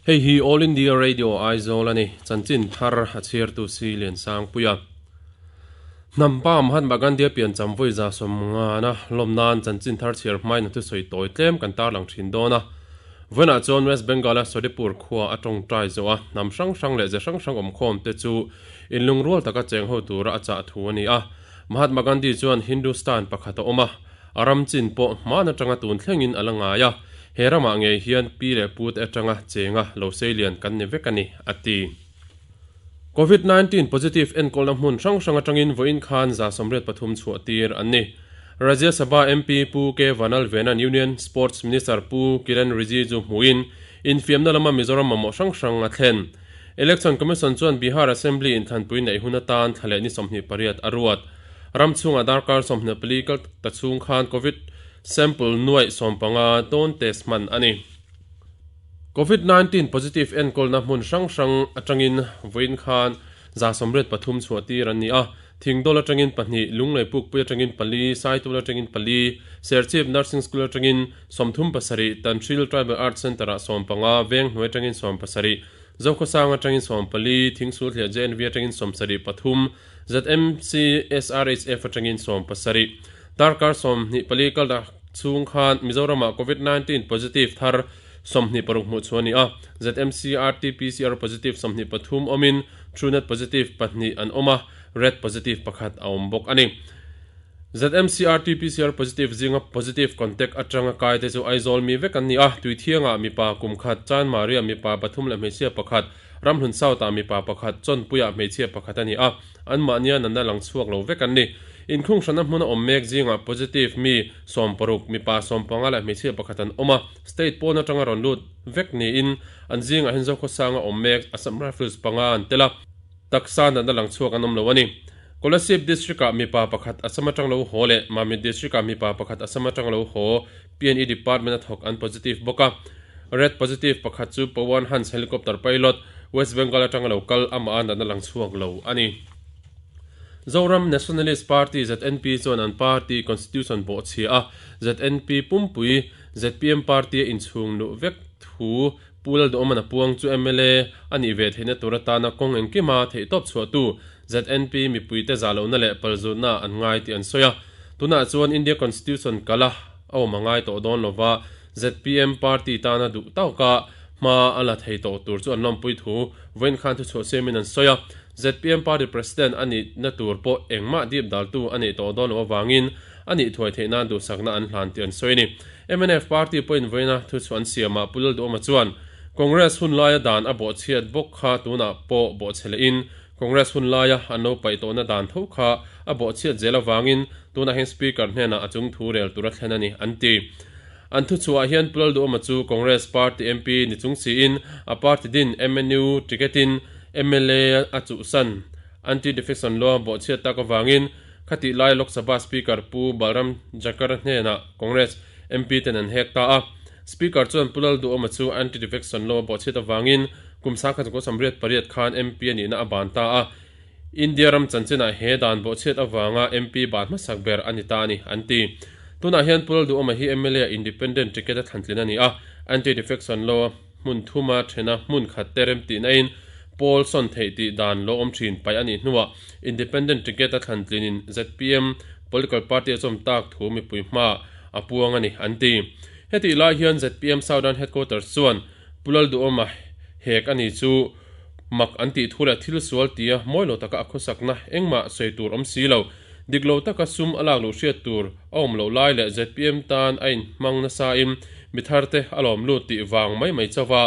Hei hi All India Radio Aizawl a ni, chanchin thar a chhiartu si Liansangpuia. Hnam pa Mahatma Gandhi-a piancham vawi 150 na lawm nan chanchin thar chhiar hmain a thusawi tawi tlem kan tarlang thin dawn a. Vawiinah chuan West Bengal-a Sodipur khua a tawngtai zawh a, hnam hrang hrang leh ze hrang hrang awmkhawm te chu inlungrual taka cheng ho tura a chah thu a ni a. Mahatma Gandhi chuan Hindustan pakhat a awm a, A ram chin pawh hman atanga tun thlengin a la ngai a, he ramah ngei hian pi leh pute atanga chenga lo seilian kan ni vek a ni, a ti. Covid 19 positive enkawlna hmun hrang hrang atangin vawiin khan 183 chhuah tir an ni. Rajya Sabha MP Pu K Vanlalvenan Union Sports Minister Pu Kiren Rijiju hmuhin infiamna lama Mizoram mamawh hrang hrang a thlen. Election Commission chuan Bihar Assembly inthlanpui neih hun atan thla leh ni 28 a ruat. Ram chhungah darkar 24 kal ta chhung khan Covid sample nuaih 15 dawn test hman a ni. Covid 19 positive enkawlna hmun hrang hrang atangin vawiin khan 183 chhuah tir an ni a, Thingdawl atangin pahnih, Lunglei Pukpui atangin pali, Saitual atangin pali, Serchhip Nursing School atangin 37, Tanhril Tribal Arts Centre-ah 15, Venghnuai atangin 17, Zokhawsang atangin 14, Thingsulthliah JNV atangin 73, ZMC SRHF atangin 17. Darkar 24 kal dah chhung khan Mizoramah Covid 19 positive thar 26 hmuh chhuah a ni a, ZMC RT-PCR positive 23 awmin Truenat positive pahnih an awm a, Red positive pakhat a awm bawk a ni. ZMC RT-PCR positive zinga positive contact atanga kai te chu Aizawl mi vek an ni a, Tuithiangah mipa kum khat, Chanmariah mipa pathum leh hmeichhia pakhat, Ramhlun South-ah mipa pakhat, Chawnpuiah hmeichhia pakhat a ni a, anmahnia natna lang chhuak lo vek an ni. Inkhung hrana hmuna awm mek zingah positive mi 60, mipa 15 leh hmeichhia pakhat an awm a, state pawn atanga rawn lut vek niin an zingah hian Zokhawsanga awm mek Assam Rifles panga an tel a, taksa natna lang chhuak an awm lo a ni. Kolasib District-ah mipa pakhat Assam atang lo haw leh Mamit District-ah mipa pakhat Assam atang lo haw PNE Department a thawk an positive bawk a. Red positive pakhat chu Pawan Hans helicopter pilot, West Bengal atanga lo kal amah a natna lang chhuak lo a ni. Zoram Nationalist Party, ZNP, chuan an party constitution bawhchhia a, ZNP pumpui zpm party a inchhung luh vek thu Pu Lalduhawman a puang chu mla a nih ve theihna tur atana kawng engkima theihtawp chhuahtu ZNP mipuite zahlohna leh palzutna an ngai tih an sawi a. Tunah chuan India Constitution kala a awm a ngai tawh dawn lova, zpm party tana duh tawka hma a la thei tawh tur chu an lawmpui thu vawiin khan thuchhuah siamin an sawi a. Zpm party president a nihna tur pawh engmah dip daltu a neih tawh dawn loh avangin a nih thuai theih nan duhsakna an hlan tih an sawi a ni. Mnf party pawhin vawiina thuchhuah an siamah Pu Lalduhawma chuan Congress hun laia dan a bawhchhiat bawk kha tunah pawh bawhchhe lehin Congress hun laia an lo paih tawhna dan tho kha a bawhchhiat zel avangin tunah hian Speaker hnenah a chung thu rel tur a thlen a ni, an ti. An thuchhuahah hian Pu Lalduhawma chu Congress party MP ni chung siin a party din MNU ticket-in mla a chuhsan Anti-Defection Law bawhchhiat tak avangin khatih lai Lok Sabha Speaker Pu Balram Jakhar hnenah Congress MP ten an hek ta a. Speaker chuan Pu Lalduhawma chu Anti-Defection Law bawhchhiat avangin kum 1988 khan MP a nihna a ban ta a. India ram chanchinah he dan bawhchhiat avanga MP ban hmasak ber a ni ta a ni, an ti. Tunah hian Pu Lalduhawma hi mla ah Independent ticket a thlantlin a ni a, Anti-Defection Law hmun thuma thena hmun khat te remtihna-in poll sawn theih tih dan lo awm thin paih a nih hnuah Independent ticket a thlantlinin zpm political party a chawm tak thu mipui hmaah a puang a ni, an ti. Hetih lai hian zpm Southern Headquarters chuan Pu Lalduhawma hek a ni chu mak an tih thu leh thil sual tia mawi lo taka a khawsakna engmah sawi tur awm si lo. Dik lo taka sum a lak luh hriat tur a awm loh lai leh zpm tan a inhmang nasain mi tharte a lawm lut tih vang mai mai chauha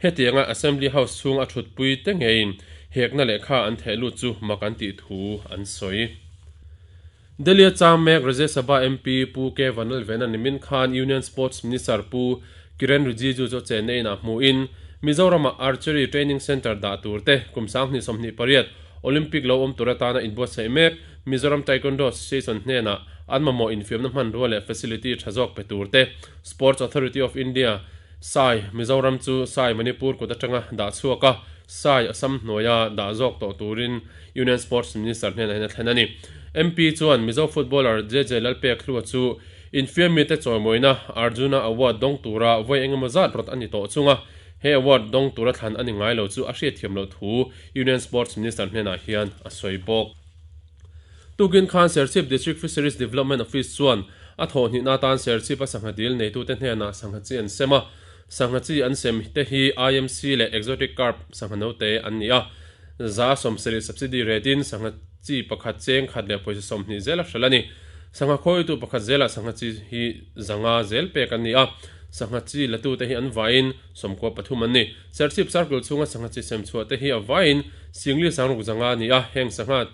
hetianga Assembly House chhung a thutpui te ngeiin hekna lehkha an theh lut chu mak an tih thu an sawi. Delhi-a chang mek Rajya Sabha MP Pu K Vanlalvena nimin khan Union Sports Minister Pu Kiren Rijiju chu chenna inah hmuhin Mizoram-ah Archery Training Centre dah tur te kum 2028 Olympic lo awm tur atana inbuatsaih mek Mizoram Taekwondo Association hnenah an mamawh infiamna hmanrua leh facility tha zawk pe tur te Sports Authority of India, sai, Mizoram chu sai Manipur kut atanga dah chhuak a, sai Assam hnuaia dah zawk tawh turin Union Sports Minister hnenah hian a thlen a ni. MP chuan Mizo footballer JJ Lalpekhlua chu infiam mite chawimawina Arjuna Award dawng tura vawi engemaw zat rawt a ni tawh chung a. He award dawng tura thlan a ni ngai lo chu a hriatthiam loh thu Union Sports Minister hnenah hian a sawi bawk. Tukin khan Serchhip District Fisheries Development Office chuan a thawhhnihna atan Serchhip-a sangha dil neitute hnenah sangha chi an sem a. Sangha chi an sem te hi IMC leh Exotic Carp sangha note an ni a. 170 subsidy retin sangha chi pakhat cheng khat leh pawisa 20 zel a hralh a ni. Sangha khawitu pakhat zelah sangha chi hi 500 zel pek an ni a. Sangha chi latute hi an vaiin 13 an ni. Serchhip Circle chhunga sangha chi sem chhuah te hi a vaiin Singli Sangruk 500 a ni a. Heng sangha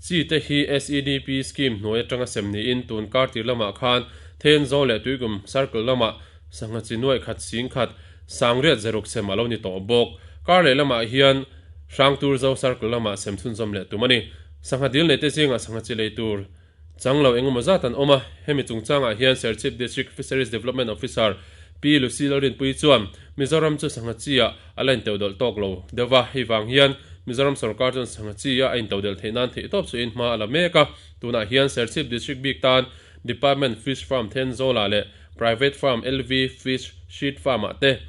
chi te hi SEDP scheme hnuai atanga sem niin tun kar tir lamah khan Thenzawl leh Tuikum Circle lamah sangha chi nuaih khat sing khat sangriat zaruk sem a lo ni tawh bawk. Kar leh lamah hian Hrangturzo Circle lamah sem chhunzawm leh tum a ni. Sangha dil nei te zingah sangha chi lei tur chang lo engemaw zat an awm a, hemi chungchangah hian Serchhip District Fisheries Development Officer Pi Lucy Lalrinpuii chuan Mizoram chu sangha chi-ah a la intodalh tawk lo deuh va, hei vang hian Mizoram sorkar chuan sangha chi-a a intodalh theih nan theihtawp chuin hma a la mek a, tunah hian Serchhip District bik tan Department Fish Farm Thenzawlah leh Private Farm LV Fish Sheet Farm-ah te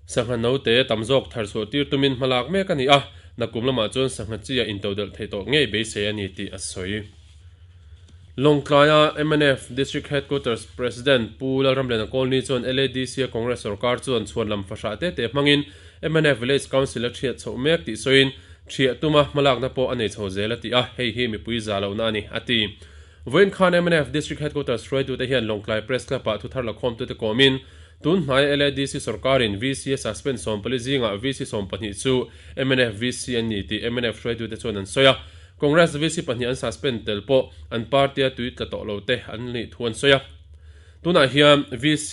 sangha note tam zawk thar chhuah tir tumin hma lak mek a ni a, nakum lamah chuan sangha chi-a intodelh theih tawh ngei beisei a ni tih a sawi. Lawngtlaia mnf District Headquarters President Pu Lalramliana Kawlni chuan LADC-a Congress sorkar chuan chhuan lam fahrah te te hmangin mnf Village Council a thiat chhoh mek tih sawiin thiah tuma hmalakna pawh a nei chho zel a ti a, hei hi mipui za lohna a ni, a ti. Vawiin khan mnf District Headquarters hruaitute hian Lawngtlai Press Club-ah thuthar lakhawmtute kawmin tun hnaia LADC sorkarin VC a suspend 14 zingah VC 12 chu mnf VC an ni tih mnf hruaitute chuan an sawi a. Congress VC pahnih an suspend tel pawh an party-a tui tla tawh lo te an nih thu an sawi a. Tunah hian VC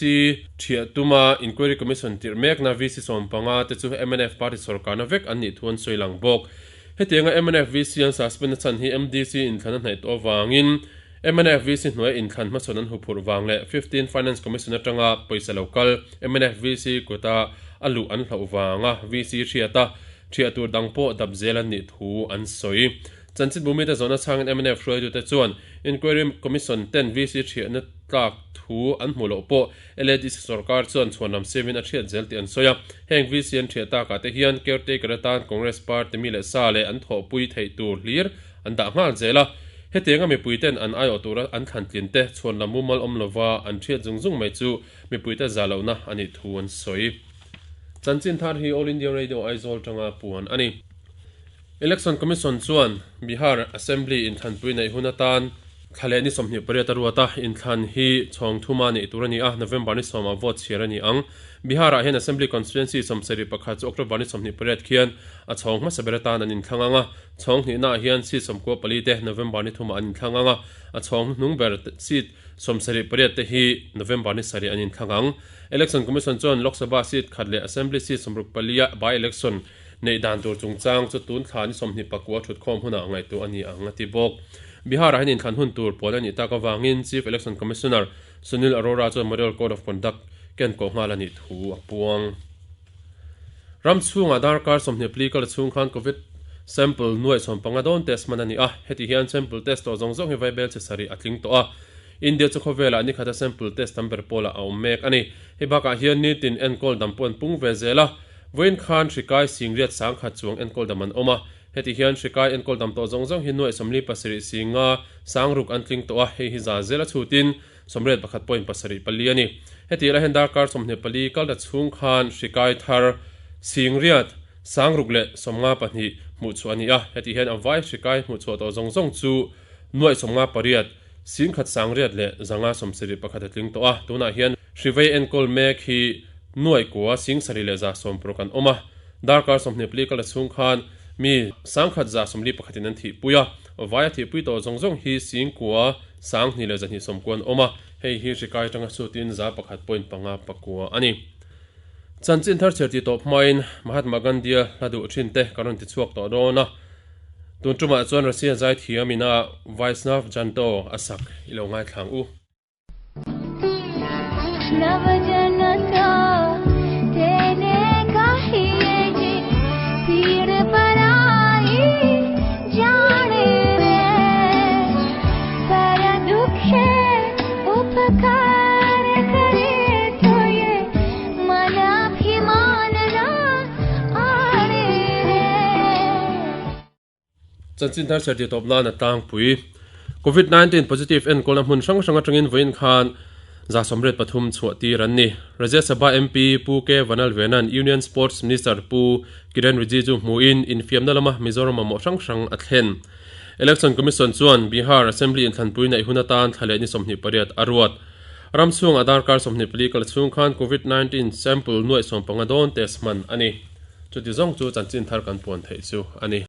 thiah tuma Inquiry Commission tirh mekna VC 15 te chu mnf party sorkarna vek an nih thu an sawi lang bawk. Hetianga mnf VC an suspend na chhan hi MDC inthlan a hnaih tawh avangin mnf VC hnuaia inthlan hmasawn an huphurh vang leh 15 Finance Commission atanga pawisa lo kal mnf VC kuta a luh an hlauh vanga VC hriata thiah tur dang pawh dap zel an nih thu an sawi. Chanchinbu mite zawhna chhangin mnf hruaitute chuan Inquiry Commission ten VC thiahna tlak thu an hmuh loh pawh LADC sorkar chuan chhuanlam siamin a thiat zel tih an sawi a. Heng VC an thiah takah te hian caretaker atan Congress party mi leh sa leh an thawhpui theih tur hlir an dah nghal zel a. Hetianga mipuiten an aiawh tura an thlan tlin te chhuanlam mumal awm lova an thiat zung zung mai chu mipuite za lohna a nih thu an sawi. Chanchin thar hi All India Radio Aizawl tanga puan a ni. Election Commission chuan Bihar Assembly inthlanpui neih hun atan thla leh ni 28 a ruat a, inthlan hi chhawng thuma neih tur a ni a, November ni sawmah vote chhiar a ni ang. Bihar-ah hian Assembly Constituency 71 chu October ni 28 khian a chhawng hmasa ber atan an inthlang ang a, chhawng hnihnaah hian seat 94 te November ni thumah an inthlang ang a, a chhawng hnuhnung ber seat 78 te hi November ni sarih an inthlang ang. Election Commission chuan Lok Sabha seat khat leh Assembly seat 64-a by-election neih dan tur chungchang chu tun thla ni 29 thutkhawm hunah ngaihtuah a ni ang a ti bawk. Bihar-ah hian inthlan hun tur pawn a nih tak avangin Chief Election Commissioner Sunil Arora chuan Model Code of Conduct ken kawh nghal a nih thu a puang. Ram chhungah darkar 24 kal chhung khan Covid sample nuaih 15 dawn test hman a ni a, heti hian sample test tawh zawng zawng hi vaibel chhe sarih a tling tawh a. India chu khawvelah ni khata sample test tam ber pawlah a awm mek a ni. Hei bakah hian nitin enkawl dam pawh an pung ve zel a, vawiin khan hrikai singriat sangkhat chuang enkawl dam an awm a. Heti hian hrikai enkawl dam tawh zawng zawng hi nuaih 47 singa sangruk an tling tawh a, hei hi za zel a chhutin 81 point pasarih pali a ni. Heti lah hian darkar 24 kal ta chhung khan hrikai thar singriat sangruk leh 52 hmuh chhuah a ni a, heti hian a vai hrikai hmuh chhuah tawh zawng zawng chu nuaih 58 singkhat sangriat leh 571 a tling tawh a, tunah hian hrivei enkawl mek hi nuaih kua sing sarih leh 160 an awm a, darkar 24 kal a chhung khan mi sangkhat 141 in an thihpui a, vai a thihpui tawh zawng zawng hi sing kua 2,290 leh an awm a, hei hi hrikai atanga sutin 101 point panga pakua a ni. Chanchin thar chhiar tih tawp hmain Mahatma Gandhi-a hla duh thin te kan rawn ti chhuak tawh dawn a. Tun tumah chuan Russia zaithiam ina Vaishnav Janto a sak i lo ngaithlang u. Chanchin thar chhiar tih tawp nan a tlangpui. Covid 19 positive enkawlna hmun hrang hrang atangin vawiin khan 83 chhuah tir an ni. Rajya Sabha MP Pu K Vanalvena'n Union Sports Minister Pu Kiren Rijiju hmuhin infiamna lama Mizoram mamawh hrang hrang a thlen. Election Commission chuan Bihar Assembly inthlanpui neih hun atan thla leh ni 28 a ruat. Ram chhungah darkar 24 kal chhung khan Covid 19 sample nuaih 15 dawn test hman a ni. Chuti zawng chu chanchin thar kan puan theih chu a ni.